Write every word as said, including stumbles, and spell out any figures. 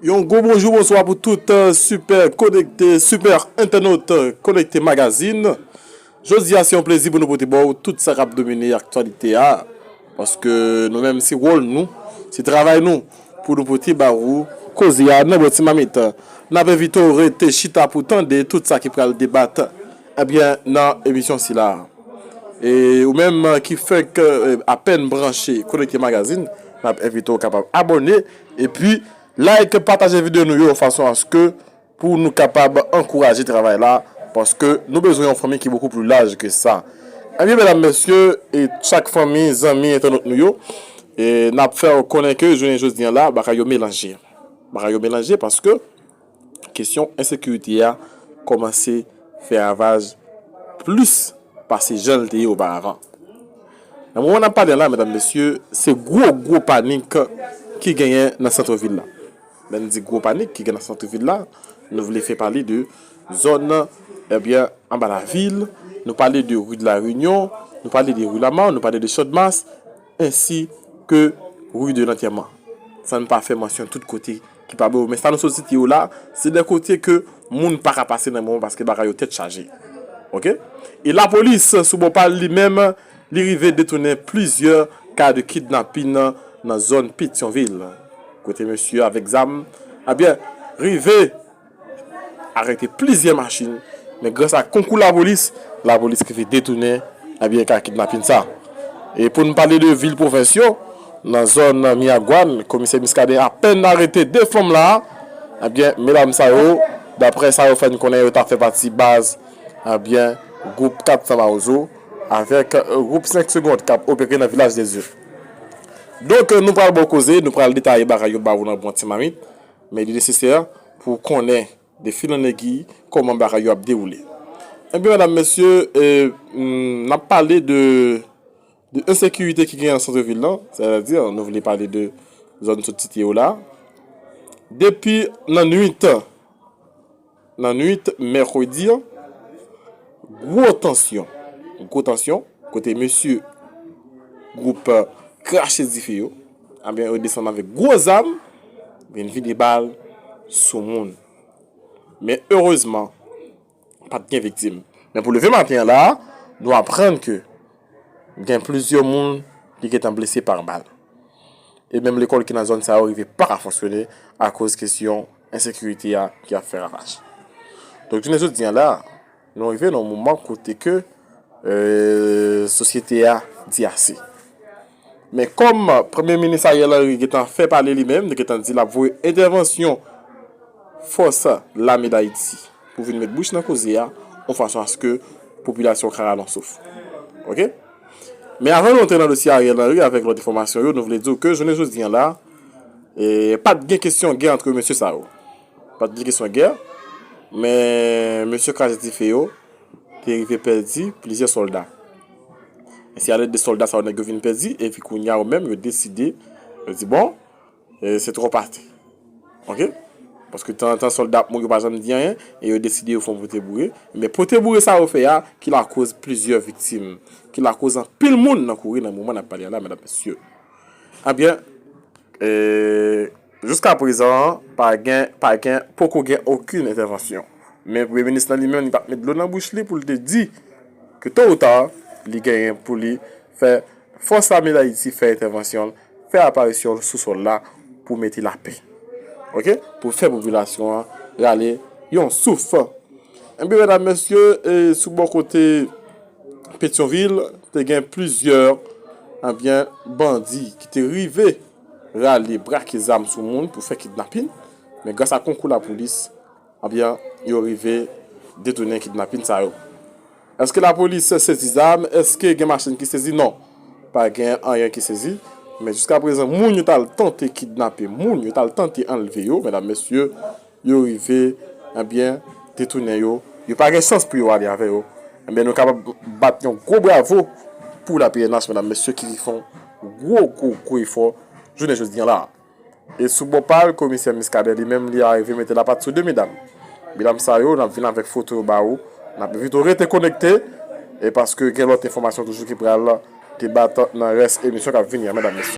Yon gwo bonjou, bonswa pou tout, euh, sipè konekte, sipè entènot, euh, Konekte Magazine. Jodi a, se yon plezi pou nou pote ba w tout sa k ap domine aktyalite a. Paske nou menm, se wòl nou, se travay nou pou nou pote ba ou koze a nan bwèt ti mamit. N ap envite w rete chita pou tande tout sa ki pral debat, ebyen, nan emisyon sila. E ou menm ki fèk, eh, apèn branche Konekte Magazine, n ap envite w kapab abòne epi like, pataje videyo nou yo fason aske pou nou kapab ankouraje travay la, paske nou bezwen yon fanmi ki bokou pli laj ke sa. Ebyen, medam, mesye, e chak fanmi, zanmi, entènot nou yo, e n ap fè w konnen ke jounen jodi a la, bagay yo melanje. Bagay yo melanje paske kesyon ensekirite a kòmanse fè ravaj plis pase jan l te ye oparavan. Nan moman n ap pale a la, medam, mesye, se gwo, gwo panik ki genyen nan sant vil la. Lè n di gwo panik ki gen nan sant vil la, nou vle fè pale de zòn, ebyen, anba lavil, nou pale de ri de la Reyinyon, nou pale de ri Lama, nou pale de Channmas, ensi ke ri de Lantèman. San n pa fè mansyon tout kote ki pa bon yo. Men sa nou sot site yo la, se de kote ke moun pa ka pase nan moman paske bagay yo tèt chaje. Oke? E lapolis, sou bò pa l li menm, li rive detounen plizyè ka de kidnapin nan zòn Petyonvil. Kote mesye avèk zam, ebyen, rive arete plizyè machin, men gras a konkou lapolis, lapolis rive detounen, ebyen, ka kidnapin sa. E pou n pale de vil pwovens yo, nan zòn Miragwàn, komisè Muscadin apèn arete de fanm la, ebyen, medam sa yo, daprè sa yo fè n konnen, yo ta fè pati baz, ebyen, gwoup kat san Mawozo, avèk, eh, gwoup senk segonn k ap opere nan Vilaj de Dye. Donk, eh, nou pral ba w koze, nou pral detaye bagay yo ba ou nan bon ti mamit, men li nesesè pou w konnen de fil an egui, kòman bagay yo ap dewoule. Ebyen, medam, mesye, eh, mm, n ap pale de, de ensekirite ki genyen nan sant vil lan, sètadi, nou vle pale de zòn sot site yo la. Depi nan nwit, nan nwit mèkredi an, gwo tansyon, gwo tansyon, kote mesye gwoup, eh, Krache Dife yo, ebyen, yo desann avèk gwo zam, vin vide bal sou moun. Men erezman, pa t gen viktim. Men pou leve maten an la, nou aprann ke gen plizyè moun ki gentan blese pa bal. E menm lekòl ki nan zòn sa yo rive pa ka fonksyone akoz kesyon ensekirite a ki ap fè ravaj. Donk, jounen jodi a la, nou rive nan yon moman kote ke, eh, sosyete a di ase. Men kòm Premye Minis Ariel Henry gentan fè pale li menm, li gentan di l ap voye entèvansyon fòs lame Dayiti pou vin met bouch nan koze a, yon fason aske popilasyon ka rale yon souf. Oke? Men avan nou antre nan dosye Ariel Henry avèk lòt enfòmasyon yo, nou vle di w ke jounen jodi a la, eh, pa t gen kesyon gè ant mesye sa yo. Pa t gen kesyon gè, men mesye Krache Dife yo, te rive pèdi plizyè sòlda. E se alèd de sòlda sa yo nèg yo vin pèdi, epi kounye a yo menm yo deside, yo di, bon, e se twòp ate. Oke? Paske tanzantan sòlda ap mouri, yo pa janm di anyen, e yo deside yo fè yon pote boure. Men pote boure sa yo fè a, ki lakoz plizyè viktim, ki lakoz anpil moun nan kouri nan moman n ap pale a la, medam, mesye. Ebyen, e, jiska prezan, pa gen, pa gen, poko gen okenn entèvansyon. Men Premye Minis lan li menm, li pa t met dlo nan bouch li pou l te di ke to ou ta, li genyen pou li fè fòs lame Dayiti fè entèvansyon l, fè aparisyon l sou sòl la pou mete lapè. Oke? Pou fè popilasyon an rale yon souf. Ebyen, medam, mesye, e, sou bò kote Petyonvil, te gen plizyè, ebyen, bandi ki te rive rale, brake zam sou moun pou fè kidnapin. Men gras a konkou lapolis, ebyen, yo rive detounen kidnapin sa yo. Èske lapolis sezi zam? Èske gen machin ki sezi? Non. Pa gen anyen ki sezi. Men jiska prezan, moun yo t al tante kidnape moun, yo t al tante anlve yo, medam, mesye, yo rive, ebyen, detounen yo. Yo pa gen chans pou yo ale avè yo. Ebyen, nou kapab bat yon gwo bravo pou la P N H, medam, mesye, ki fè yon gwo, gwo, gwo efò jounen jodi a la. E sou bò pa l, komisè Muscadin li menm, li arive mete lapat sou de medam. Medam sa yo, n ap vin avèk foto yo ba ou. N ap envite w rete konekte, e paske gen lòt enfòmasyon toujou ki pral debat nan rès emisyon k ap vini an, medam, mesye.